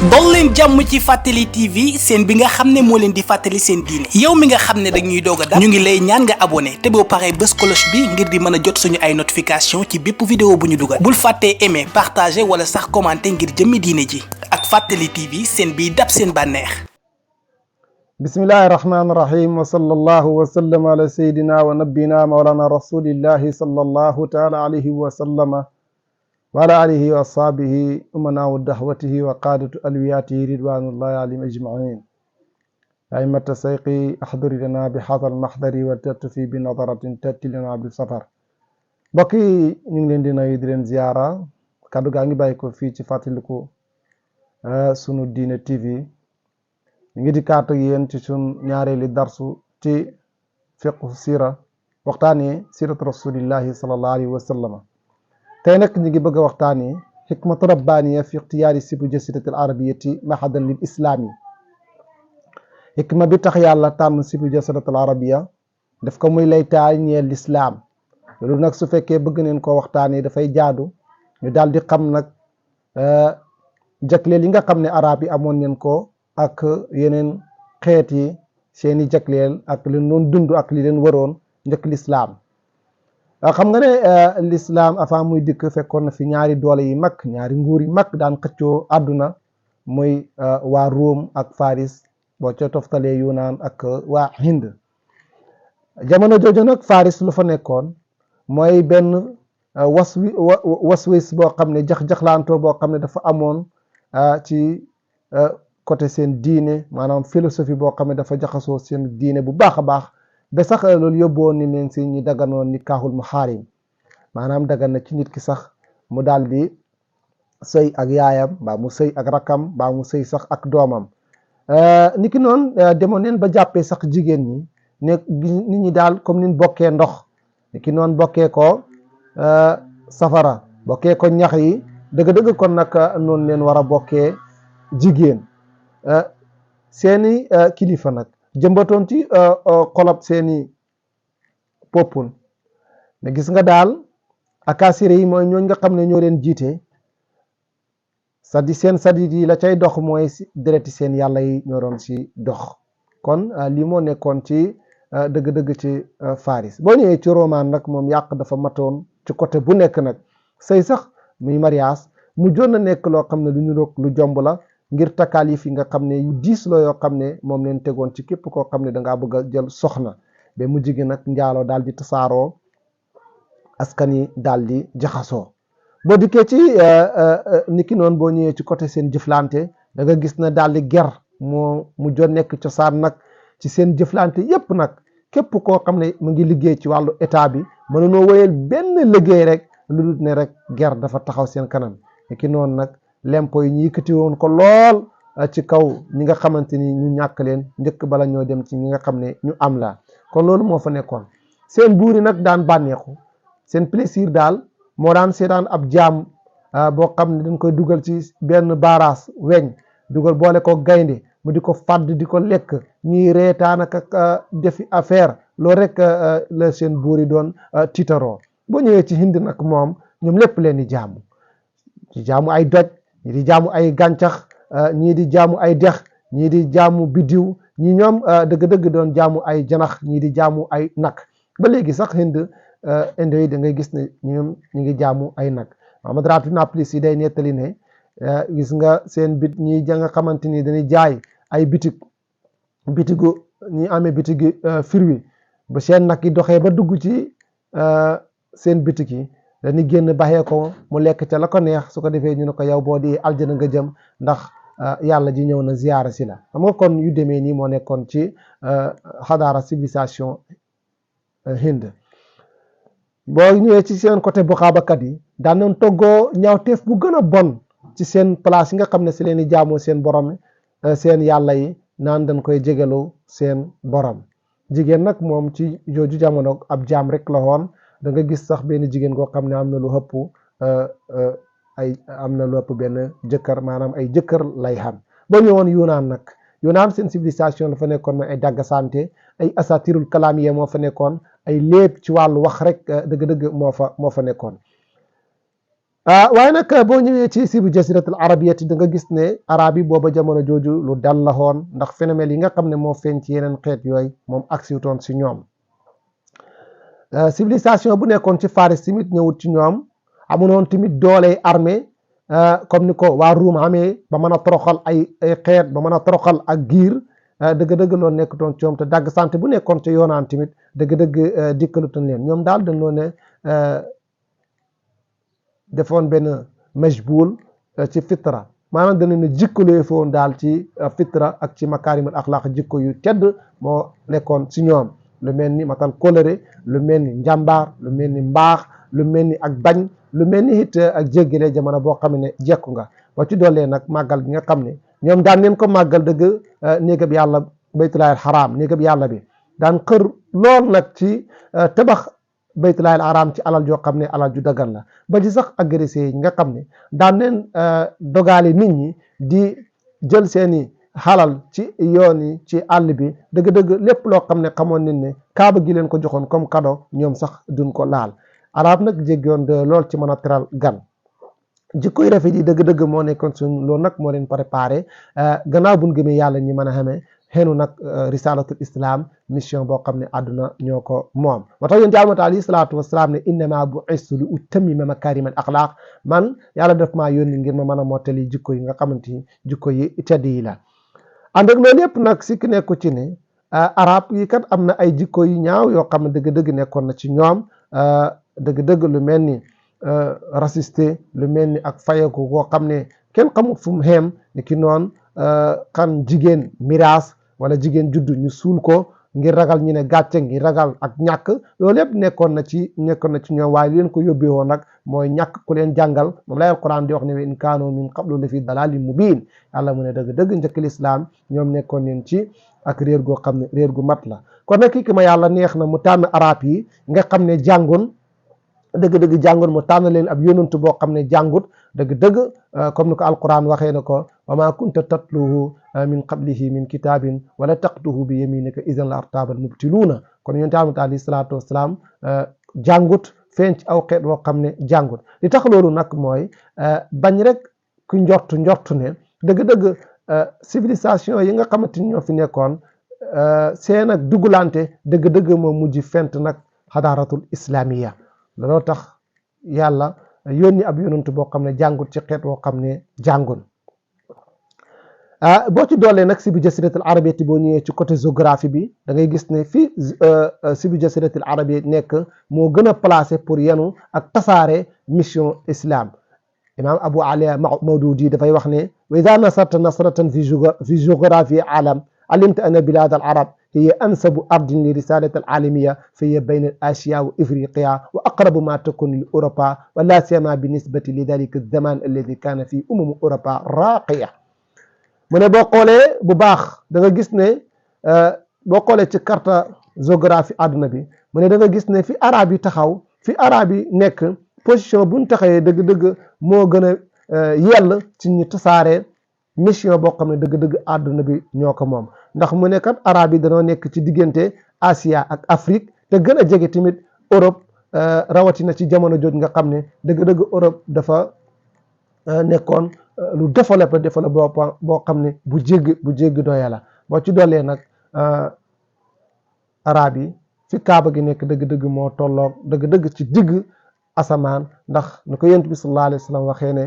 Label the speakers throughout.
Speaker 1: dol leen jàmm ci Fàttali TV seen bi nga xam ne moo leen di fàttali seen diine yow mi nga xam ne dañuy doog a dab ñu ngi lay ñaan nga abonné te boo paree bës cloche bi ngir di mën a jot suñu ay notification ci bépp vidéo bu ñu dugal bul fàttee aimer partager wala sax commenter ngir jëmmi diine ji ak Fàttali TV seen biy dab seen bànneex.
Speaker 2: bismillahi rahmani rahim wa sallallahu wa sallam ala sayyidina wa nabina mawlana rasulillahi sallallahu taala alayhi wa sallama wa ala alihi wa ashabihi umanaa dahwatihi wa qaadatu alwiyatihi ridwanullahi alayhim ajmain aimata sayqi ahduri lana bi hadha almahdari wa tatfi bi nadaratin tati lana bil safar. mbokk yi ñu ngi leen di nuyu di leen ziyaara kaddu gaa ngi bàyyi ko fii ci fàttaliku sunu diine TV ñu ngi di kaat ak yéen ci sun ñaareeli darsu ci fiqhu sira waxtaanee siratu rasulillahi sallallahu alayhi wa sallam. tey nag ñu ngi bëgg a waxtaanee xikmatu rabbaniya fi ixtiyaari sibu jasirati al arabiyati mahadan lil islaami. xikma bi tax yàlla tànn sibu jasirati al arabiya daf ko muy lay taay ñeel lislaam. loolu nag su fekkee bëgg neen koo waxtaanee dafay jaadu ñu daal di xam nag jagleel yi nga xam ne arab yi amoon neen ko ak yeneen xeet yi seeni jagleel ak li doon dund ak li leen waroon njëkk lislaam. xam nga ne l'islam avant muy dikk fekkoon na fi ñaari doole yi mag ñaari nguur yi mag daan xëccoo àdduna muy waa Rome ak Faris boo ca toftalee Yunaan ak waa Hind. jamono jooju nag Faris lu fa nekkoon mooy benn waswis boo xam ne jax-jaxlaantoo boo xam ne dafa amoon ci côté seen diine maanaam philosophie boo xam ne dafa jaxasoo seen diine bu baax a baax ba sax loolu yóbboon ni leen si ñi daganoon nikaaxul muhaarim maanaam dagan na ci nit ki sax mu daal di sëy ak yaayam mbaa mu sëy ak rakam mbaa mu sëy sax ak doomam. niki noonu demoon neen ba jàppee sax jigéen ñi ne nit ñi daal comme nin bokkee ndox niki noonu bokkee ko safara bokkee ko ñax yi dëgg-dëgg kon nag noonu leen war a bokkee jigéen. seeni kilifa nag jëmbatoon ci xolob seeni poppun ne gis nga daal akasire yi mooy ñooñ nga xam ne ñoo leen jiite seen sadit yi la cay dox mooy dereti seen yàlla yi ñoo doon si dox. kon lii moo nekkoon ci dëgg-dëgg ci Faris. boo ñëwee ci Roman nag moom yàq dafa matoon ci côté bu nekk nag sëy sax muy mariage mu joon na nekk loo xam ne lu ñu roog lu jomb la ngir takaalif yi nga xam ne yu diis la yoo xam ne moom leen tegoon ci képp koo xam ne dangaa bëgg a jël soxna ba mu jigi nag njaaloo daal di tasaaroo askan yi daal di jaxasoo. boo dikkee ci niki noonu boo ñëwee ci côté seen jëflante da nga gis na daal di ger mu joon nekk cosaan nag ci seen jëflante yépp nag képp koo xam ne mu ngi liggéey ci wàllu état bi mënunoo wéyal benn liggéey rek lu dul ne rek ger dafa taxaw seen kanam. niki noonu nag lempo yi ñu yëkkati woon ko lool ci kaw ñi nga xamante ni ñu ñàkk leen njëkk bala ñoo dem ci ñi nga xam ne ñu am la kon loolu moo fa nekkoon. seen buur yi nag daan bànneexu seen plaisir daal moo daan seetaan ab jaam boo xam ne dañ koy dugal ci benn baaraas weñ dugal boole ko gaynde mu di ko fàdd di ko lekk ñuy reetaan ak defi affaire loolu rek la seen buur yi doon tiitaroo. boo ñëwee ci Hind nag moom ñoom lépp leen di jaamu ci jaamu ay doj ñii di jaamu ay gàncax ñii di jaamu ay dex ñii di jaamu biddiw ñi ñoom dëgg-dëgg doon jaamu ay janax ñii di jaamu ay nag. ba léegi sax Hind indo yi da ngay gis ne ñoom ñu ngi jaamu ay nag. Muhammad Rafi Naplis yi day nettali ne gis nga seen bit ñi nga xamante ni dañuy jaay ay bitigu ñi amee bitigi fruit ba seen nag yi doxee ba dugg ci seen bitig yi dañuy génn baxee ko mu lekk ca la ko neex su ko defee ñu ne ko yow boo di aljana nga jëm ndax yàlla ji ñëw na ziyaara si la. xam nga kon yu demee nii moo nekkoon ci xadaara civilisation Hind. boo ñëwee ci seen côté buxaabakat yi daan nañ toggoo ñaawteef bu gën a bon ci seen place yi nga xam ne si leen di jaamoo seen borom seen yàlla yi naan dañ koy jegelu seen borom. jigéen nag moom ci jooju jamono ab jaam rek la woon. da nga gis sax benn jigéen koo xam ne am na lu ëpp benn jëkkër maanaam ay jëkkër lay xam. boo ñëwoon Yunaan nag Yunaan seen civilisation la fa nekkoon mooy ay daggasante ay asatirul kalaamiya moo fa nekkoon ay léeb ci wàllu wax rek dëgg-dëgg moo fa nekkoon. waaye nag boo ñëwee ci sibu jasiratul arabiyati da nga gis ne arab yi booba jamono jooju lu dal la xoon ndax phénomène yi nga xam ne moo feeñ ci yeneen xeet yooyu moom agsiwutoon si ñoom civilisation bu nekkoon ci Faris tamit ñëwut ci ñoom amunoon tamit doole armée comme ni ko waa Ruum amee ba mën a toroxal ay xeet ba mën a toroxal ak giir dëgg-dëgg loolu nekkutoon ci ñoom te dagg sant bu nekkoon ci yoonaan tamit dëgg-dëgg dikkalutoon leen ñoom daal dañ loo ne defoon benn majbul ci fitra maanaam dana ne jikkalee foon daal ci fitra ak ci makaarimul axlaaq jikko yu tedd moo nekkoon ci ñoom lu mel ni matal kóllëre lu mel ni njàmbaar lu mel ni mbaax lu mel ni ak bañ lu mel ni it ak jéggale jamono boo xam ne jekku nga ba ci doolee nag màggal gi nga xam ne ñoom daan neen ko màggal dëgg néegab yàlla baytullaahil xaraam néegab yàlla bi daan xër lool nag ci tabax baytullaahil xaraam ci alal joo xam ne alal ju dagan la ba ci sax agressé yi nga xam ne daan neen dogaale nit ñi di jël seeni xalal ci yoon yi ci àll bi dëgg-dëgg lépp loo xam ne xamoon nañ ne kaaba gi leen ko joxoon comme cadeau ñoom sax duñ ko laal arab nag jéggoon de lool ci mën a teral gan jikkoy rafet yi dëgg-dëgg moo nekkoon suñ loolu nag moo leen préparé gannaaw buñ gëmee yàlla ñi mën a xamee xenu nag risalatul islam mission boo xam ne àdduna ñoo ko moom moo tax yonent Yàlla alayhi salaatu wasalaam ne innama bu'istu li utammima makarimal axlaaq man yàlla def maa yónni ngir ma mën a mottali jikko yi nga xamante ni jikko yi tedd yi la ànd ak loolu yëpp nag si ki nekku ci ne arab yi kat am na ay jikko yu ñaaw yoo xam ne dëgg-dëgg nekkoon na ci ñoom dëgg-dëgg lu mel ni raciste lu mel ni ak fayeku koo xam ne kenn xamut fu mu xem ni ki noonu kan jigéen miraas wala jigéen juddu ñu suul ko ngir ragal ñu ne gàcce ngir ragal ak ñàkk loolu yëpp nekkoon na ci ñoom waaye li leen ko yóbbee woon nag mooy ñàkk ku leen jàngal moom lay alquran di wax ne in kaanu min qablu la fi dalalin mubin yàlla mu ne dëgg njëkk lislaam ñoom nekkoon neen ci ak réer goo xam ne réer gu mat la kon nag kii ki ma yàlla neex na mu tànn arab yi nga xam ne jàngoon dëgg-dëgg jàngoon mu tànn leen ab yonantu boo xam ne jàngut dëgg-dëgg comme ni ko alquran waxee na ko wa ma kunta tatluhu min qablihi min kitabin wala taqtuhu bi yaminika idan la artabal mubtiluuna kon yonent Yàlla alayhi salaatu wasalaam jàngut feeñ ci aw xeet boo xam ne jàngut li tax loolu nag mooy bañ rek ku njortu ne dëgg-dëgg civilisation yi nga xamante ni ñoo fi nekkoon seen ak dugulante dëgg-dëgg moo mujj fent nag xadaaratul islamiya looloo tax yàlla yónni ab yonantu boo xam ne jàngut ci xeet boo xam ne jàngun boo ci doolee nag si bi jasiratul arabiyati boo ñëwee ci côté géographie bi da ngay gis ne fii si bi jasiratul arabiyati nekk moo gën a placé pour yenu ak tasaare mission islam imam Abu Ali Mawdudi dafay wax ne wa ida nasarta nasratan fi géographie alam alimta anna bilad al arab hiya ansabu ardin li risalat al alamiya fahiya bayna al asiya wa ifriqiya wa aqrabu ma takun li Europa wa la siyama bi nisbati li dalika al zaman alladi kana fi Europa raqiya mu ne boo xoolee bu baax da nga gis ne boo xoolee ci carte géographie àdduna bi mu ne da nga gis ne fi arab yi taxaw fi arab yi nekk position buñ taxawee dëgg-dëgg moo gën a yell ci ñu tasaare mission boo xam ne dëgg-dëgg àdduna bi ñoo ko moom ndax mu ne kat arab yi danoo nekk ci diggante Asia ak Afrique te gën a jege tamit Europe rawatina ci jamono jooj nga xam ne dëgg-dëgg Europe dafa nekkoon lu développé boo xam ne bu jéggi doya la boo ci doolee nag arab yi fi kaaba gi nekk dëgg-dëgg moo tolloog dëgg-dëgg ci digg asamaan ndax ni ko yonent bi sallallahu alayhi wa sallam waxee ne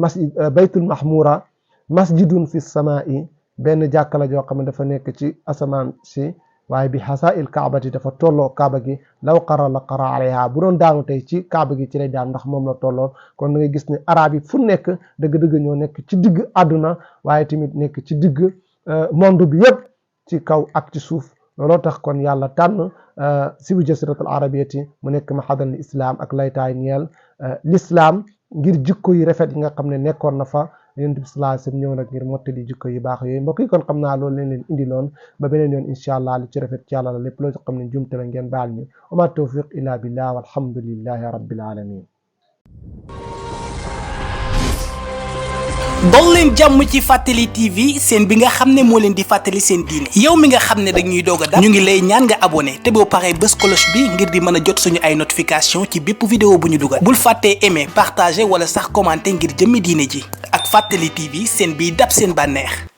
Speaker 2: masjid baytul mahmura masjidun fi samaa'i benn jàkka la joo xam ne dafa nekk ci asamaan si waaye bi hasaa'il kaabati dafa tolloo kaaba gi law qara la qara alayha bu doon daanu tey ci kaaba gi ci lay daan ndax moom la tolloo kon da ngay gis ne arab yi fu nekk dëgg-dëgg ñoo nekk ci digg àdduna waaye tamit nekk ci digg monde bi yëpp ci kaw ak ci suuf looloo tax kon yàlla tànn si bu jasiratul arabiyati mu nekk mahadal islam ak laytaay ñeel l'islam ngir jikko yi rafet yi nga xam ne nekkoon na fa yonent bi sallallahu alayhi wasallam ñëw nag ngir mottali jikko yu baax yooyu mbokk yi kon xam naa loolu leen indi loon ba beneen yoon incha allah li ci rafet ci yàlla la lépp loo ci xam ne jumte la ngeen baal ñu wa ma tawfiq illa billah walhamdulillahi rabbil alamin
Speaker 1: dol leen jàmm ci Fàttali TV seen bi nga xam ne moo leen di fàttali seen diine yow mi nga xam ne dañuy doog a dab ñu ngi lay ñaan nga abonné te boo paree bës cloche bi ngir di mën a jot suñu ay notification ci bépp vidéo bu ñu dugal bul fàttee aimer partager wala sax commenter ngir jëmmi diine ji ak Fàttali TV seen biy dab seen bànneex